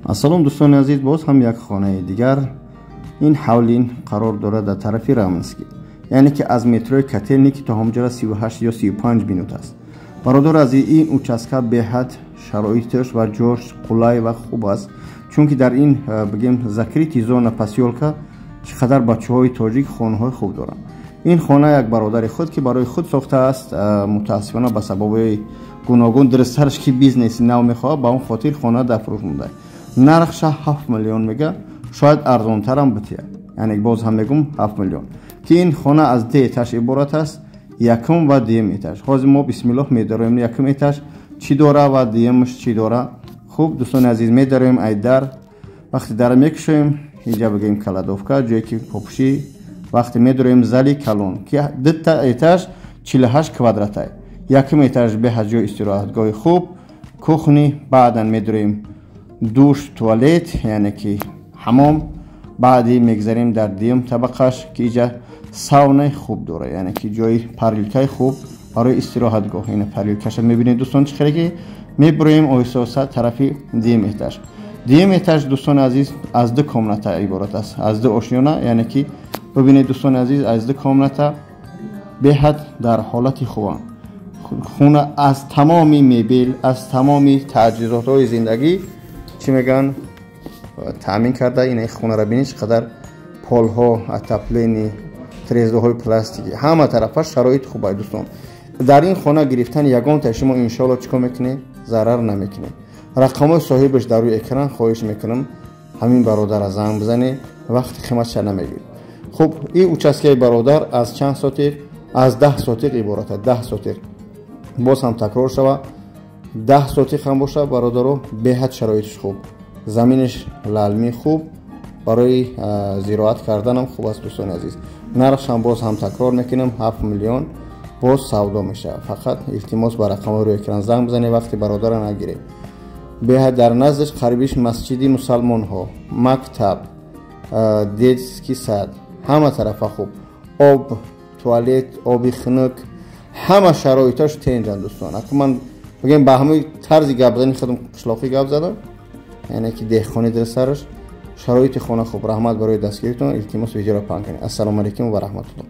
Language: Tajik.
Ассалом, дӯстони азиз, боз ҳам як хонаи дигар. Ин ҳавлин қарор дорад дар тарафи Раменский, яъне ки аз метрои Котельники то ҳамҷора 38 ё 35 минут аст. Бародар азиз, ин участка беҳад шароиташ ва ҷош қулай ва хуб аст, чунки дар ин, бигем, закрытый зона посёлка чӣ қадар бачаҳои тоҷик хонаҳои хуб доранд. Ин хона як бародари худ, ки барои худ сохтааст, мутаассифона ба сабаби гуногун, дурусттараш ки бизнеси нав мехоҳад, ба он хотир хона дар фурӯш монда. Нархша 7 миллион мега, шояд арзонтарам бития. Яъне боз ҳам мегум, 7 миллион. Ки ин хона аз ду этаж иборат аст, якум ва дуюм этаж. Ҳозир мо, бисмиллоҳ, медароем, якум этаж чӣ дора ва дуюмаш чӣ дора. Хуб, дӯстони азиз, медароем ай дар. Вақте дара мекушоем, инҷа, бигӯем, кладовка, ҷое ки попушӣ. Вақте медароем, зали калон, ки дута этаж 48 квадратай. Якум этаж беҳад ҷои истироҳатгоҳи хуб, кухни, баъдан медароем душ, туалет, яъне ки ҳамом. Баъди мегзарем дар дуюм табақаш, ки иҷа саунаи хуб дора, яъне ки ҷои парилкаи хуб барои истироҳатгоҳ. Ина парилкаша мебинед, дӯстон, чӣ хеле ки мебуроем оҳиста оҳиста тарафи дуюм этаж. Дуюм этаж, дӯстони азиз, аз ду комната иборат аст, аз ду ошёна. Яъне ки бибинед, дӯстони азиз, аз ду комната, беҳад дар ҳолати хубанд. Хона аз тамоми мебел, аз тамоми таҷҳизотҳои зиндагӣ, чӣ мегӯянд, таъмин карда. Ина хонаро бинед, чӣ қадар полҳо, отопление, трезаҳои пластикӣ, ҳама тарафа шароит хуб ай. Дӯстон, дар ин хона гирифтани ягонта шумо иншоалло чӣ кор мекунед? Зарар намекунед. Рақамҳои соҳибаш дар рӯи экран. Хоҳиш мекунам, ҳамин бародара занг бизанед, вақти қиматша намегиред. Хуб, ин участкаи бародар аз чанд сотих? Аз 10 сотих иборат аст, 10 сотих. Боз ҳам такрор шава, 10 сотих ҳам боша, бародаро, беҳад шароитиш хуб, заминаш лалмӣ, хуб барои зироат карданам хуб аст. Дӯстони азиз, нархшам боз ҳам такрор мекунам, 7 миллион, боз савдо мешавад. Фақат илтимос, ба рақамҳои рӯи экран занг бизанед, вақти бародара нагиред. Беҳад дар наздаш қарибиш масҷиди мусалмонҳо, мактаб, детский сад, ҳама тарафа хуб, об, туалет, оби хунук, ҳама шароиташ тенҷанд. Дӯстон, аку ман бигем, ба ҳамаи тарзи гап задани худам қишлоқӣ гап задам, яъне ки деҳқонӣ дурусттараш. Шароити хона хуб. Раҳмат барои дастгиритон. Илтимос, видеоро паҳн кунед. Ассалому алайкум ва раҳматуллоҳ.